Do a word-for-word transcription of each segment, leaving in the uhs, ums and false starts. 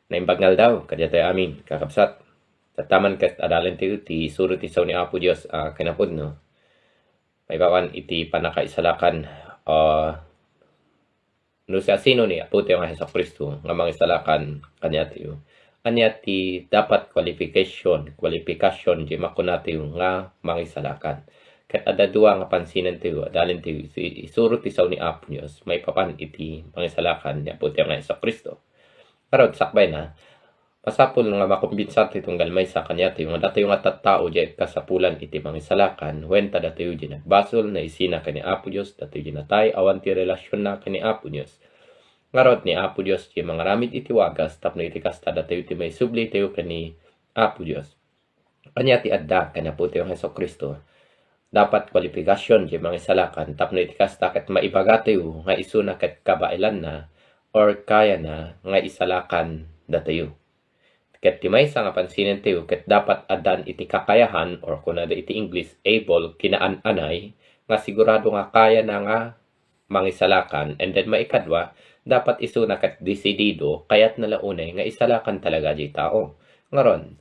Naimbag nga aldaw, kadatayo amin, kakabsat. Tatta man ket adalentayo ti isuro ti sao ni Apo Dios a kinapudno. Maipapan iti pannakaisalakan, ah, no siasino ni Apotayo nga Jesu-Cristo nga mangisalakan kaniatayo. Ania ti dapat qualification, qualification ti makunatayo nga mangisalakan? Ket adda dua nga pansinentayo, adalentayo, iti isuro ti sao ni Apo Dios, maipapan iti mangisalakan ni Apotayo nga Jesu-Cristo. Ngarud, sakbayna, masapul nga makumbinsantayo tunggal maysa kaniatayo nga datayo nga tattao diay kasapulan iti mangisalakan, wen ta datayo diay nagbasol, naisina ken ni Apo Dios, datayo diay natay, awan ti relasionna ken ni Apo Dios. Ngarud, ni Apo Dios diay mangaramid iti wagas, tapno iti kasta datayo ti maisubli tayo ken ni Apo Dios. Ania ti adda ken Apotayo nga Jesu-Cristo? Dapat kwalipikasion ti mangisalakan tapno iti kasta ket maibagatayo nga isuna ket kabaelanna or kayana nga isalakan datayo. Ket ti maysa nga pansinentayo ket dapat addan iti kakayahan or kunada iti English able, kinaan-anay, nga sigurado nga kayana nga mangisalakan, and then maikadua, dapat isuna ket desidido, kayatna la unay nga isalakan talaga diay tao. Ngarud,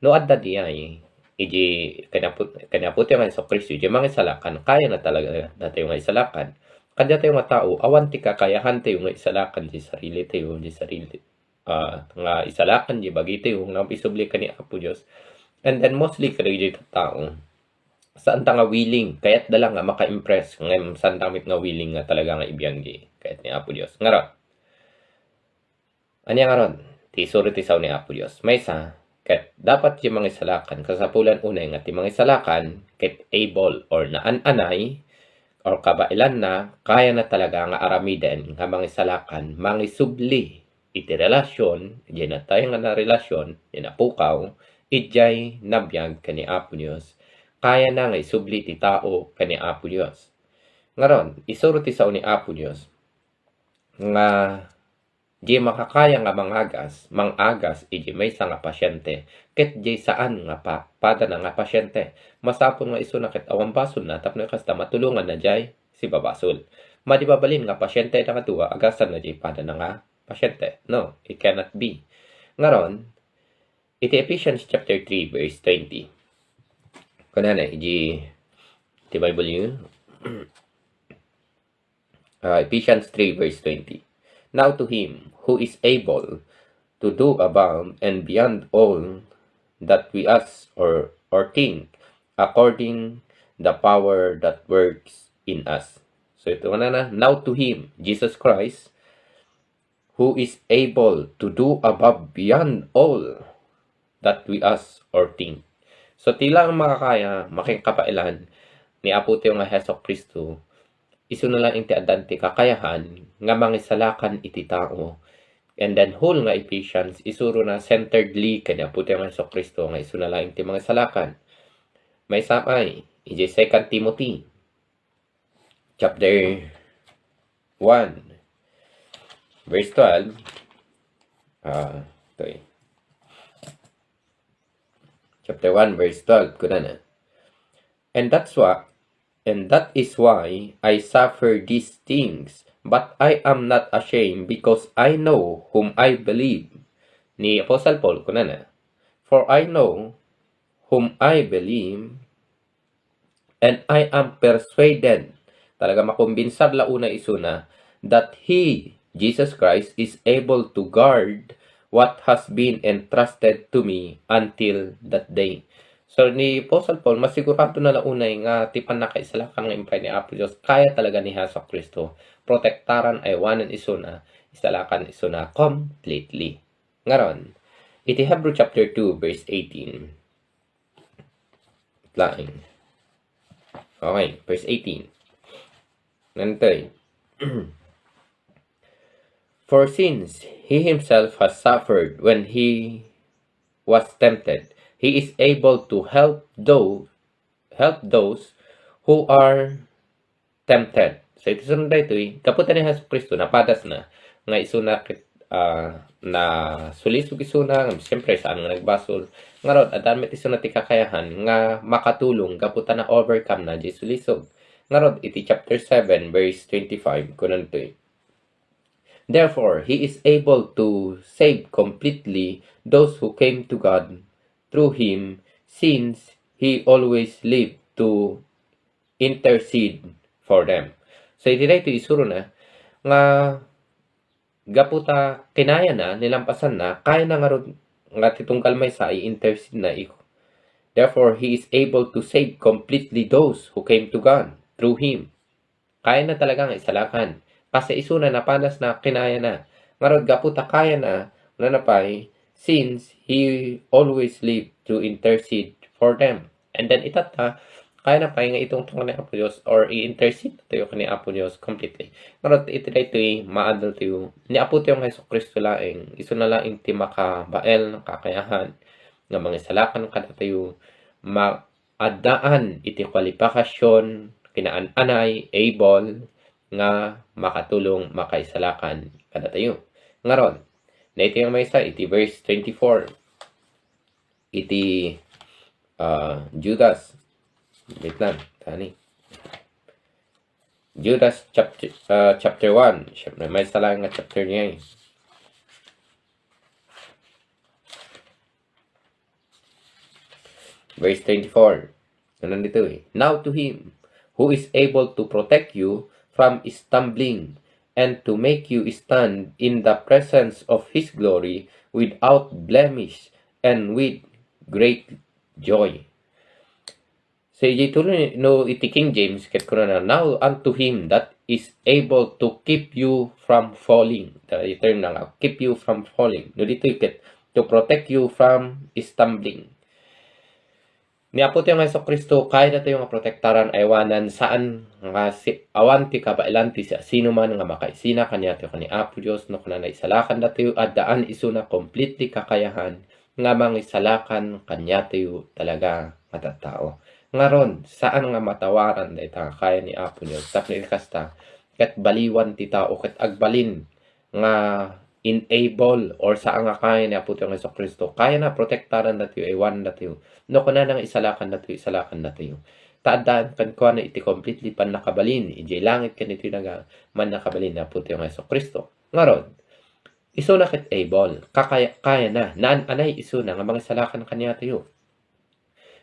no adda diay, iti kaniapo-, kaniapotayo nga Jesu-Cristo, diay mangisalakan, kayana talaga datayo nga isalakan. Kadatayo nga tao, awan ti kakayahantayo nga isalakan diay sarilitayo, diay sarili, ah, nga isalakan diay bagitayo nga isubli ken ni Apo Dios. And then mostly kadagiti tao, saanta nga willing, kayatda lang nga maka-impress, ngem saanta met nga willing nga talaga nga ibiag diay kayat ni Apo Dios. Ngarud, ania ngarud ti isuro ti sao ni Apo Dios? Maysa, ket dapat ti mangisalakan, kasapulan unay nga ti mangisalakan ket able or naan-anay or kabaelanna, kayana talaga nga aramiden nga mangisalakan, mangisubli iti relasyon, idiay natay nga relasyon, idiay napukaw, idiay nabiag ken ni Apo Dios. Kayana nga isubli ti tao ken ni Apo Dios. Ngarud, isuro ti sao ni Apo Dios nga diay makakaya nga mangagas, mangagas idiay maysa nga pasiente, ket diay saan nga pa-, padana nga pasiente. Masapul nga isuna ket awan basolna tapno kasta matulonganna diay sibabasol. Madi mabalin nga pasiente dagiti dua, agasanna diay padana nga pasiente. No, it cannot be. Ngarud, iti Ephesians chapter three, verse twenty. Kunana, iti, iti Bible yun. Uh, Ephesians three, verse twenty. Now to him who is able to do above and beyond all that we ask or, or think, according the power that works in us. So ito na na, now to him, Jesus Christ, who is able to do above beyond all that we ask or think. So, ti lang makakaya, makikabaelan ni Apo tayo nga Hesus Kristo, isu na lang ti addan ti kakayahan nga mangisalakan iti tao. And then, whole nga Ephesians, isuro na centeredly ken ni Apo tayo nga Hesus Kristo nga isu na lang ti mangisalakan. Maysa pay, iti Second Timothy, chapter one, verse twelve. Ah, ito eh. Chapter one, verse twelve, kunana. And that's why, and that is why I suffer these things, but I am not ashamed, because I know whom I believe. Ni Apostle Paul, kunana, for I know whom I believe, and I am persuaded, talaga makumbinsar la unay isuna, that He, Jesus Christ, is able to guard what has been entrusted to me until that day. So, ni Apostle Paul, masigurado na la unay nga ti pannakaisalakan nga impay ni Apo Dios, kaya talaga ni Hesus Kristo protektaran, aywanen isuna, isalakan isuna completely. Ngarud, iti Hebrew chapter two, verse eighteen. Laing. Okay, verse eighteen. Nantay. For since he himself has suffered when he was tempted, he is able to help those, help those who are tempted. So, iti sunod daytoy, gapu ta ni Jesu-Cristo, napadasna, nga isuna ket, ah, nasulisog isuna, nga siyempre, saan nga nagbasol. Ngarud, addan met isuna ti kakayahan nga makatulong gapu ta na-overcome na diay sulisog. Ngarud, iti chapter seven, verse twenty-five, kunana ditoy, Therefore, he is able to save completely those who came to God through him, since he always lived to intercede for them. So, iti daytoy isurona nga gapu ta kinayana, nilampasanna, kayana ngarud nga ti tunggal maysa i-intercede na iko. Therefore, he is able to save completely those who came to God through him. Kayana talaga nga isalakan. Kasi isuna napanas na kinayana. Ngarud gapu ta kayana, unana pay, since he always lived to intercede for them. And then itatta, kayana pay nga itungtong ni Apo Dios or i-intercede tayo kani Apo Dios completely. Ngarud iti daytoy maadal tayo. Ni Apo tayo nga Jesu-Cristo laeng, isuna laeng ti makabael, kakayahan, nga mangisalakan kadatayo, ma-, addaan iti kwalipikasyon, kinaan-anay, able, nga makatulong, makaisalakan kadatayo. Ngarud, daytoy nga maysa, iti verse twenty-four, iti, ah, Judas. Wait lang, tani. Judas chapter, ah, chapter one. Siyempre, maysa lang nga chapter niya eh. Verse twenty-four. Ano dito eh? Now to him who is able to protect you from stumbling and to make you stand in the presence of his glory without blemish and with great joy. So, iti tuloy no iti King James, ket kunana, "Now unto him that is able to keep you from falling." Iti term na nga, "keep you from falling." No ditoy ket, "to protect you from stumbling." Ni Apo tayo nga Jesu-Cristo, kayana tayo nga protektaran, aywanan, saan nga si, awan ti kabaelan ti siasinoman nga makaisina kaniatayo kani Apo Dios, no kunana isalakan datayo, addaan isuna completely kakayahan nga mangisalakan kaniatayo talaga nga tattao. Ngarud, saan nga matawaran dayta nga kaya ni Apo Dios. Tapno iti kasta, ket baliwan ti tao, ket agbalin nga enable or saan nga kaya ni Apo tayo nga Jesu-Cristo. Kayana protektaran datayo, aywanan datayo. No kunana nga isalakan datayo, isalakan datayo. Ta addaan kenkuana iti completely pannakabalin, idiay langit ken iti daga, mannakabalin ni Apo tayo nga Jesu-Cristo. Ngarud, isuna ket able, kakaya, kayana, naan-anay isuna nga mangisalakan kaniatayo.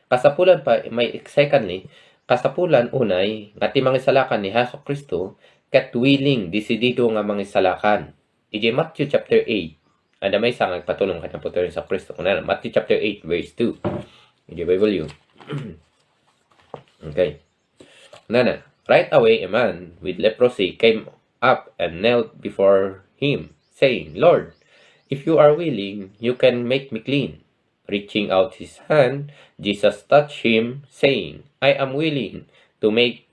Kasapulan pa, may, secondly, kasapulan unay nga ti mangisalakan ni Jesu-Cristo ket willing, desidido nga mangisalakan. Idiay Matthew chapter eight, adda maysa nga agpatulong ken Apo tayo Jesu-Cristo. Kunana, Matthew chapter eight, verse two. Idiay Bible yun. Okay. Nana, right away a man with leprosy came up and knelt before him, saying, "Lord, if you are willing, you can make me clean." Reaching out his hand, Jesus touched him, saying, "I am willing to make,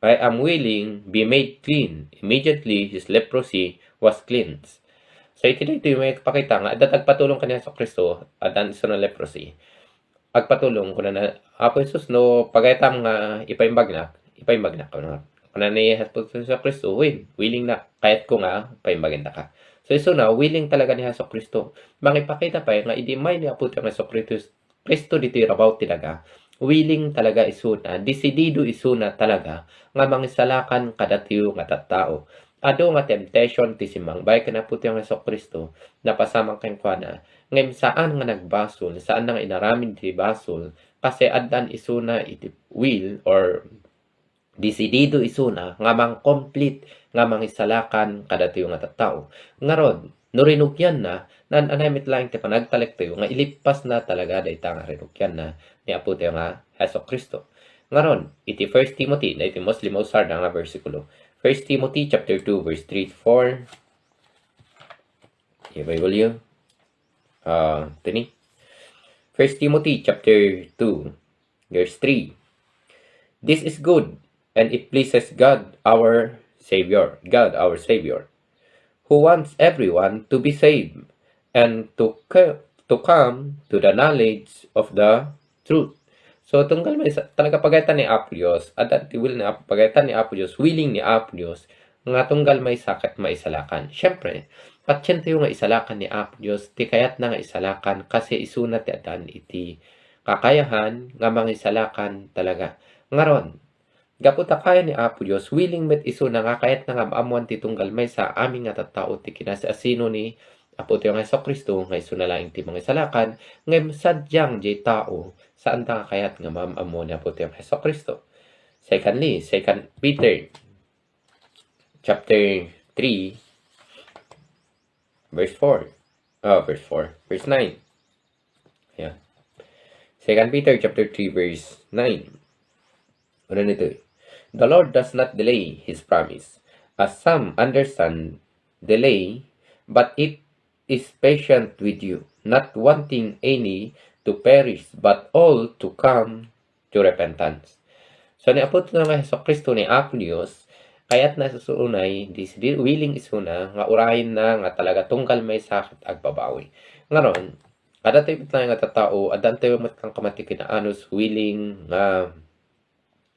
I am willing, be made clean." Immediately, his leprosy was cleansed. So, iti daytoy may pakita nga adda ti agpatulong ken Jesu-Cristo, adda isuna leprosy. Agpatulong, kunana, "Apo Jesus, no pagayatam nga ipaimbagnak, ipaimbagnak," kunana. Kunana ni Jesu-Cristo, "Wen, willing nak, kayatko nga paimbagandaka." So, isuna, willing talaga ni Jesu-Cristo. Mangipakita pay nga idi immay ni Apo tayo nga Jesu-Cristo, Cristo ditoy rabaw ti daga, willing talaga isuna, desidido isuna talaga nga mangisalakan kadatayo nga tattao. Adu nga temptation ti simmangbaay ken Apo tayo nga Jesu-Cristo, napasamak kenkuana, ngem saan nga nagbasol, saan nga inaramid ti basol, kasi addan isuna iti will or desidido isuna nga mang-complete nga mangisalakan kadatayo nga tattao. Ngarud, no rinugianna, naan-anay met laeng ti panagtalektayo nga ilippasna talaga dayta nga rinugianna ni Apo tayo nga Jesu-Cristo. Ngarud, iti First Timothy, na iti mas limausarda nga bersikulo. First Timothy chapter two, verse three to four. Iti Bible yun. Ah, tini. First Timothy chapter two, verse three. "This is good, and it pleases God our Savior, God our Savior, who wants everyone to be saved and to co-, to come to the knowledge of the truth." So, tunggal maysa, talaga pagayatan ni Apo Dios, adda ti will ni Apo, pagayatan ni Apo Dios, willing ni Apo Dios, nga tunggal maysa ket maisalakan. Siyempre, patientayo nga isalakan ni Apo Dios ti kayatna nga isalakan, kasi isuna ti addan iti kakayahan nga mangisalakan talaga. Ngarud, Gapu ta kaya ni Apo Dios, willing met isuna nga kayatna nga maammoan ti tunggal maysa amin nga tattao ti kinasiasino ni Apo tayo nga Jesu-Cristo, nga isuna laeng ti mangisalakan, ngem sadiang diay tao, saanda nga kayat nga maam-ammo ni Apo tayo nga Jesu-Cristo. Secondly, Second Peter chapter three, verse four. Ah, verse four, verse nine. Ayan. Second Peter chapter three, verse nine. Ano nito? "The Lord does not delay his promise, as some understand delay, but it is patient with you, not wanting any to perish, but all to come to repentance." So, ni Apo tayo nga Jesu-Cristo ni Apo Dios, kayatna isuna idi, di willing isuna nga urayenna nga talaga tunggal maysa ket agbabawi. Ngarud, adda tayo met laeng nga tattao, adda tayo met laeng nga kinaanus willing nga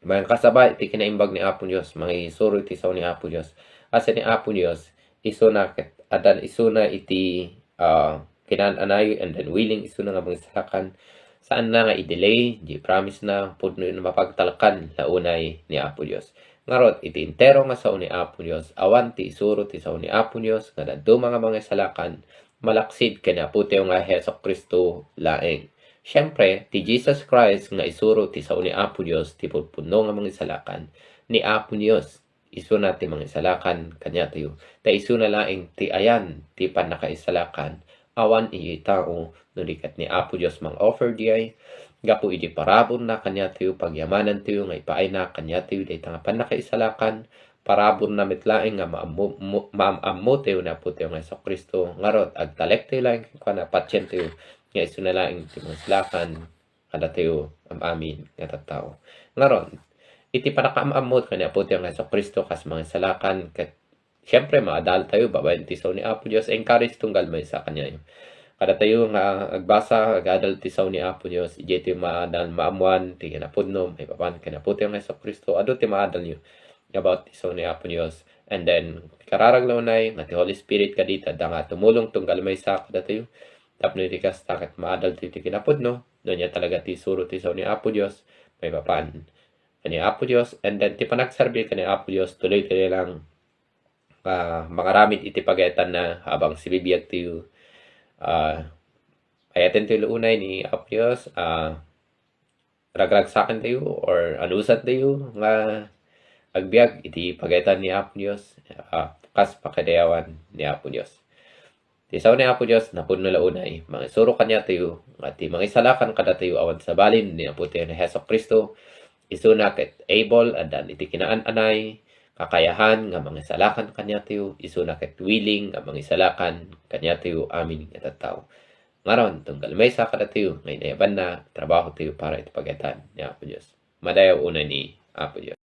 mangkasaba iti kinaimbag ni Apo Dios, mangisuro iti sao ni Apo Dios. Kasi ni Apo Dios, isuna ket, addan isuna iti, ah, kinaan-anayo, and then willing isuna nga mangisalakan. Saanna nga i-delay, di promise na, pudno na mapagtalkan la unay ni Apo Dios. Ngarud, iti entero nga sao ni Apo Dios, awan ti isuro ti sao ni Apo Dios, nga dadduma nga mangisalakan, malaksid ken ni Apo tayo nga Jesu-Cristo laeng. Siempre, ti Jesus Christ nga isuro ti sao ni Apo Dios ti pudpudno nga mangisalakan ni Apo Dios. Isuna ti mangisalakan kaniatayo. Ta isuna laeng ti ayan ti pannakaisalakan. Awan idiay tao, no di ket ni Apo Dios mang-offer diay. Gapu idi paraburna kaniatayo, pagyamanantayo nga ipaayna kaniatayo dayta nga pannakaisalakan, paraburna met laeng nga maammo-, mo-, maam-ammotayo ni Apo tayo nga Jesu-Cristo. Ngarud, agtalektayo laeng kenkuana, patientayo nga isuna laeng ti mangisalakan kadatayo am-amin nga tattao. Ngarud, iti pannakaam-ammo ken ni Apo tayo nga Jesu-Cristo kas mangisalakan, ket siempre, maadaltayo babaen ti sao ni Apo Dios, encourage tunggal maysa kaniayo. Kadatayo nga agbasa, agadal ti sao ni Apo Dios, idiay ti maadal maammoan ti kinapudno, maipapan ken ni Apo tayo nga Jesu-Cristo, adu ti maadalyo about ti sao ni Apo Dios. And then, kararag la unay nga ti Holy Spirit kadita adda nga tumulong tunggal maysa kadatayo. Tapno iti kasta ket maadaltayo ti kinapudno, no ania talaga ti isuro ti sao ni Apo Dios, maipapan ken ni Apo Dios, and then ti panagserbi ken ni Apo Dios, tuloy-tuloy lang, ah, mangaramid iti pagayatanna habang sibibiagtayo. Ah, ayatentayo la unay ni Apo Dios, ah, ragragsakentayo or anusantayo nga agbiag iti pagayatan ni Apo Dios, ah, kas pakadayawan ni Apo Dios. Ti sao ni Apo Dios, napudno la unay, mangisuro kaniatayo, nga ti mangisalakan kadatayo awan sabali ni Apo tayo ni Jesu-Cristo, isuna ket able, addan iti kinaan-anay, kakayahan nga mangisalakan kaniatayo, isuna ket willing nga mangisalakan kaniatayo amin nga tattao. Ngarud, tunggal maysa kadatayo nga inayabanna, trabahotayo para iti pagayatan ni Apo Dios. Madayaw unay ni Apo Dios.